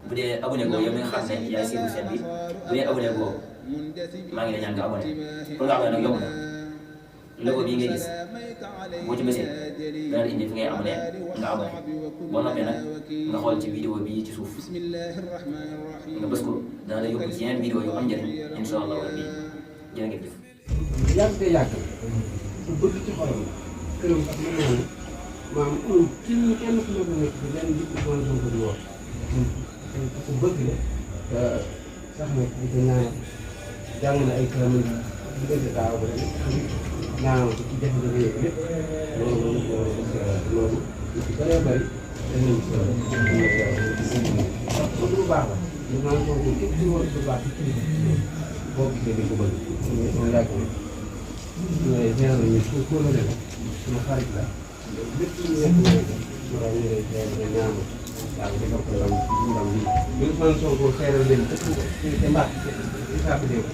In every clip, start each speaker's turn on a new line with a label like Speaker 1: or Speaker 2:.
Speaker 1: bu dee abonné goo yow mi nga xam ne yaay siiru seen bi bu dee abonné goo maa ngi lay ñaan nga abonné pour nga abonné nag yomb na logo bii ngay gis boo ci bësee dana la indi fi ngay abonné nga abonné boo noppee nag nga xool ci vidéo bii ci suuf nga bës ko dana la yóbbu ci yeneen vidéo yu am njëriñ incha allah rabbi jërë ngeen jëf.
Speaker 2: yàgg te yàgg su bëgg ci xolam këram sax mën naa ne maanaam amul kenn ku nekk nekk ci benn nit ku mën a doon ko di woo ku bëgg la sax nag di ko ñaanal jàng na ay këram di dëgg daaw ba ñaanal ko ci jafe-jafe yëpp lépp loolu loolu lu ci bëree bëri dañ leen ci lu baax la ñu naan ko képp ci woon lu baax ci kilifa boo gisee di ko bëgg ñu yàgg na ñaanal ñu su ko la def suma xarit la lépp lu nekk ñu lay ñaanal waaw defal ko ndam bi Ousmane Sonko xeeral leen te mbaax ci saabu déew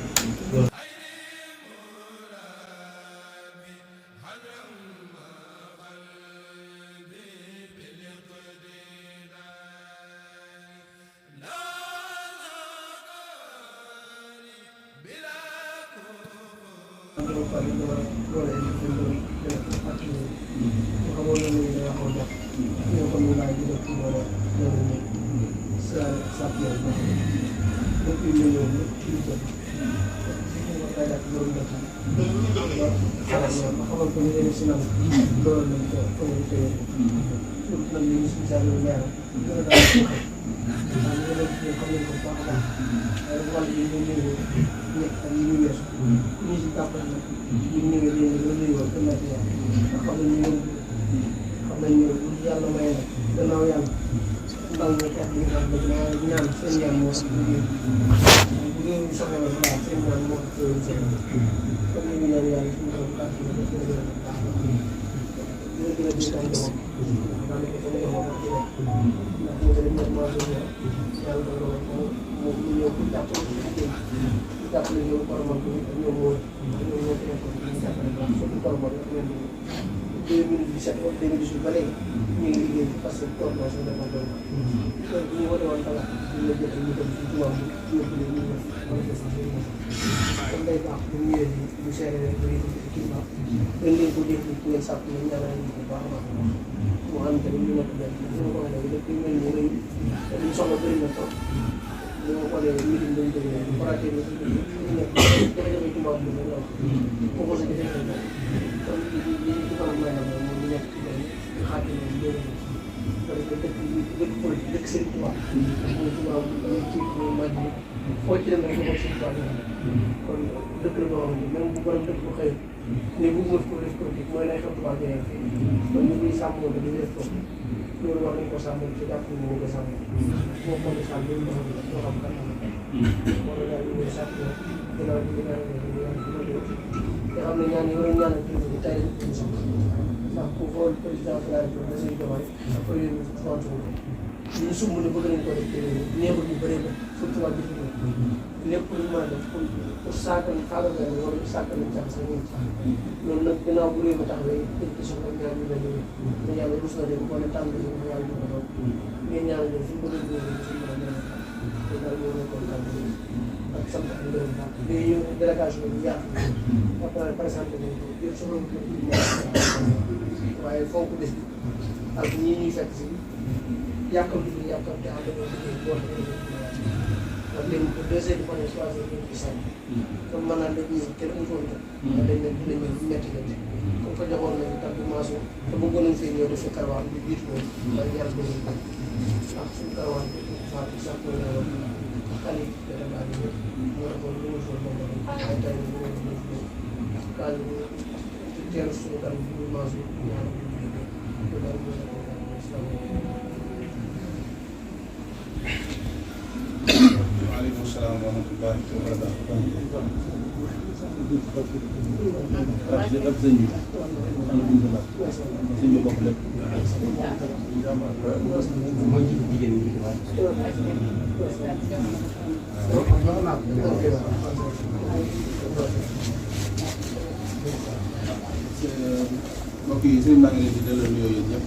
Speaker 3: mbokk yi sëñ baa ngi leen di delloo nuyoo yéen ñëpp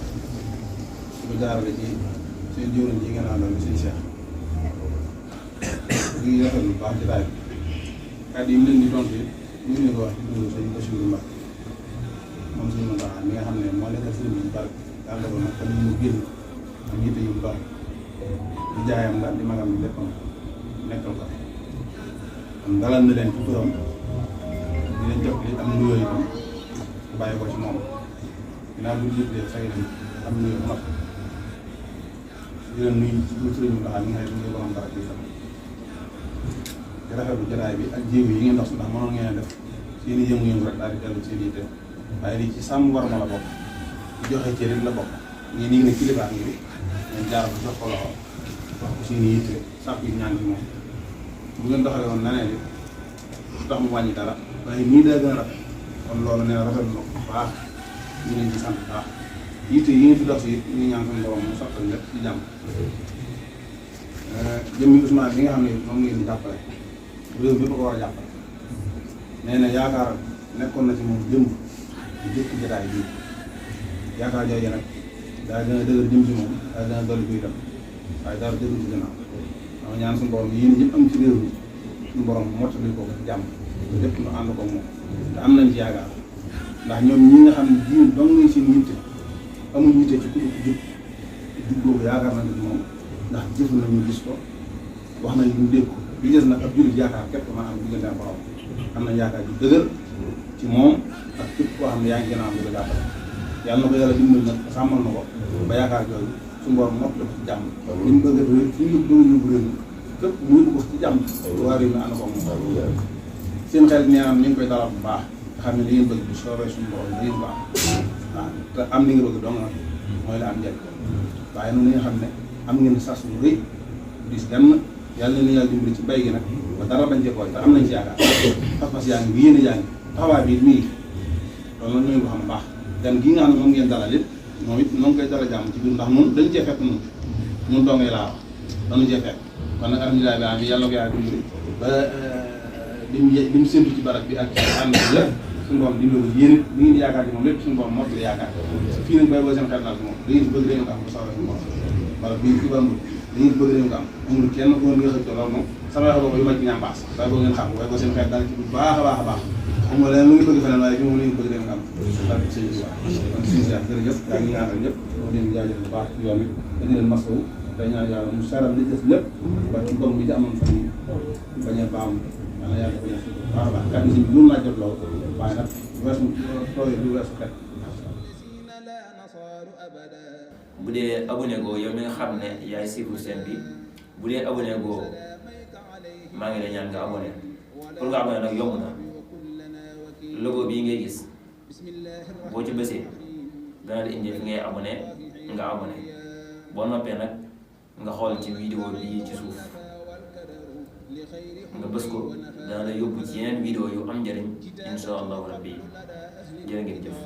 Speaker 3: di ko jaarale ci seen jëwriñ ji ngeen àndal sëñ Cheikh ñu ngi rafetlu bu baax ci daay bi kàddu yi mu leen di tontu it ñu ngi ko wax ci dund sëñ Bassirou Mbacké moom suñu Mountakha mi nga xam ne moo nekkal sëriñ bi bari yàlla dogal nag tamit ñu génn am yitte yu mu doon di jaayam la di magam bi léppam nekkal ko am dalal na leen ci turam di leen jot li am nuyoo itam bàyyi ko ci moom dinaa bu jëlee fay leen am nuyoo bu mat di leen nuyu ci lu sëriñ Mountakha mi nga xam ne ñu borom barab bi itam di rafetlu jotaay bi ak jéego yi ngeen dox si ndax mënoon ngeen def seen i yëngu-yëngu rek daal di dellu seen yitte waaye lii ci sàmm war ma la bokk ci joxe ci rek la bokk ñii nii ne kilifa ngi bi ngeen jaar ko jox ko loxo wax ko seen i yitte sàpp yi ñaan ci moom bu ngeen doxalee woon naneen it tax mu wàññi dara waaye nii daa gën a rafet kon loolu nee na rafetlu na ko bu baax ñu leen ci sant bu baax yitte yi ngeen fi dox si it ñu ñaan suñu borom mu sottal lépp ci jàmm jëmmi Ousmane bi nga xam ne moom ngeen di jàppale réew mi ko war a jàppale nee na yaakaar nekkoon na ci moom jëmb di jëkk jotaay bii yaakaar jooju nag daa gën a dëgër jëm ci moom daa gën a dolli ko itam waaye dara dëgg ci gannaaw dama ñaan suñu borom yéen ñëpp am ci réew mi suñu borom mottali ko ci jàmm lépp nu ànd ko moom te am nañ ci yaakaar ndax ñoom ñi nga xam ne diin dong ngay seen yitte amul yitte ci ku jub jub boobu yaakaar nañ ci moom ndax jëf nañu gis ko wax nañ ñu dégg ko li des nag ab jullit yaakaar képp mën a am diggante ak borom am nañ yaakaar ju dëgër ci moom ak képp koo xam ne yaa ngi gën a am lu ko jàppale yàlla na ko yàlla dimbali nag sàmmal na ko ba yaakaar jooju suñu borom mokk def ci jàmm li ñu bëgg a fi ñu bëgg yóbbu réew mi képp mu yóbbu ko ci jàmm waa réew mi ànd ko moom seen xel ñaanam ñu ngi koy dalal bu baax nga xam ne li ngeen bëgg bu soobee suñu borom da ngeen ko am waaw te am li nga bëgg dong nag mooy la am njëriñ waaye noonu nga xam ne am ngeen sas lu rëy dis dem yàlla na yàlla dimbali ci bay gi nag ba dara bañ cee koy te am nañ ci yaakaar pas-pas yaa ngi yéen a yaa ngi taxawaay bi mii loolu nag ñu ko xam baax gan gii nga xam ne moom ngeen dalal it moom it noo ngi koy dala jàmm ci biir ndax nun dañ cee fekk nun dongee laa wax dañu cee fekk kon nag alhamdulilah bi am yàlla ko yàlla dimbali ba li mu séntu ci barab bi ak ànd bi lépp suñu borom dimbali ko yéen it li ngeen di yaakaar ci moom lépp suñu borom mottali yaakaar fii nañ bay boo seen xel daal ci moom da ngeen bëgg dañu ko am bu soobee suñu borom wala bii ci bambul da ngeen bëgg dañu ko am amul kenn ko nga xëcc loolu moom sama wax boobu yu ma ci ñaam baas waaye boo ngeen xam waaye boo seen xel daal ci bu baax a baax a baax xam nga leen lu ngi bëgg feneen waaye fi moom la ñu bëgg dañu ko am daal sëñ bi kon suñu si jërëjëf yaa ngi ñaanal ñëpp moo leen jaajëf bu baax ci yoon it dañu leen masawu day ñaan yàlla mu seral li des lépp ba ci doom bi ci amoon fan yi bañ a baam yàlla yàlla bañ a baax a baax kat si bi laa jot lool waaye nag weesu tooy du weesu xet
Speaker 1: bu dee abonné goo yow mi nga xam ne yaay suivre chaîne bi bu dee abonné goo maa ngi lay ñaan nga abonné pour nga abonné nag yomb na logo bii ngay gis boo ci bësee dana la indi fi ngay abonné nga abonné boo noppee nag nga xool ci vidéo bii ci suuf nga bës ko dana la yóbbu ci yeneen vidéo yu am njëriñ insha allahu rabbi jërë ngeen jëf